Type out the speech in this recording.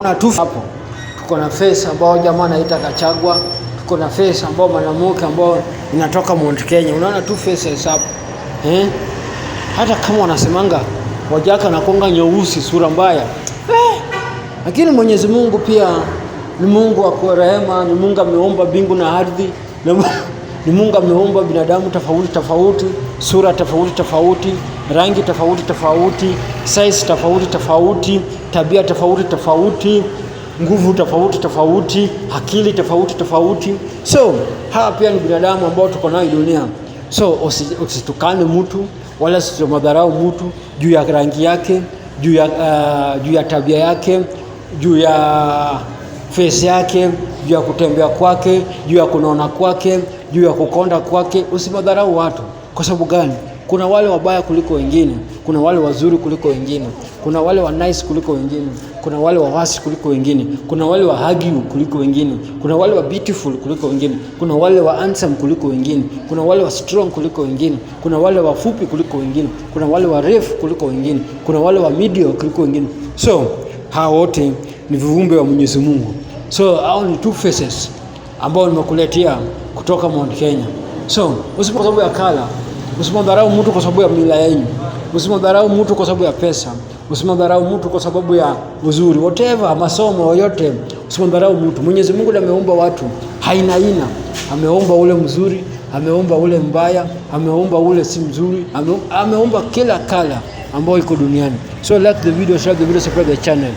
Na tu hapo tuko na face ambao jamaa anaita Gachagua, tuko na face ambao mwanamke ambao inatoka Mount Kenya. Unaona two faces hapo, eh? Hata kama wanasemanga Wajaka nakonga nyeusi sura mbaya, eh, lakini Mwenyezi Mungu pia ni Mungu wa rehema, ni Mungu ameumba mbingu na ardhi, ni Mungu ameumba binadamu tofauti tofauti, sura tofauti tofauti, rangi tofauti tofauti, size tofauti tofauti, tabia tofauti tofauti, nguvu tofauti tofauti, akili tofauti tofauti. So hawa pia ni binadamu ambao tuko nao dunia. So usitukane mtu wala usimadharau mtu juu ya rangi yake, juu ya tabia yake, juu ya face yake, juu ya kutembea kwake, juu ya kunona kwake, juu ya kukonda kwake. Usimadharau watu. Kwa sababu gani? Kuna wale wabaya kuliko wengine, kuna wale wazuri kuliko wengine, kuna wale wa nice kuliko wengine, kuna wale wa wasi kuliko wengine, kuna wale wa ugly kuliko wengine, kuna wale wa beautiful kuliko wengine, kuna wale wa handsome kuliko wengine, kuna wale wa strong kuliko wengine, kuna wale wafupi kuliko wengine, kuna wale warefu kuliko wengine, kuna wale wa medium kuliko wengine. So hawa wote ni viumbe wa Mwenyezi Mungu. So hao ni two faces ambao nimekuletea kutoka Mount Kenya. So usipo kwa sababu ya color, usimdharau mtu kwa sababu ya mila yenu, usimdharau mtu kwa sababu ya pesa, usimdharau mtu kwa sababu ya uzuri, whatever, masomo yoyote, usimdharau mtu. Mwenyezi Mungu ndiye ameumba watu haina aina, ameumba ule mzuri, ameumba ule mbaya, ameumba ule si mzuri, ameumba kila color ambayo iko duniani. So like the video, share the video, subscribe the channel.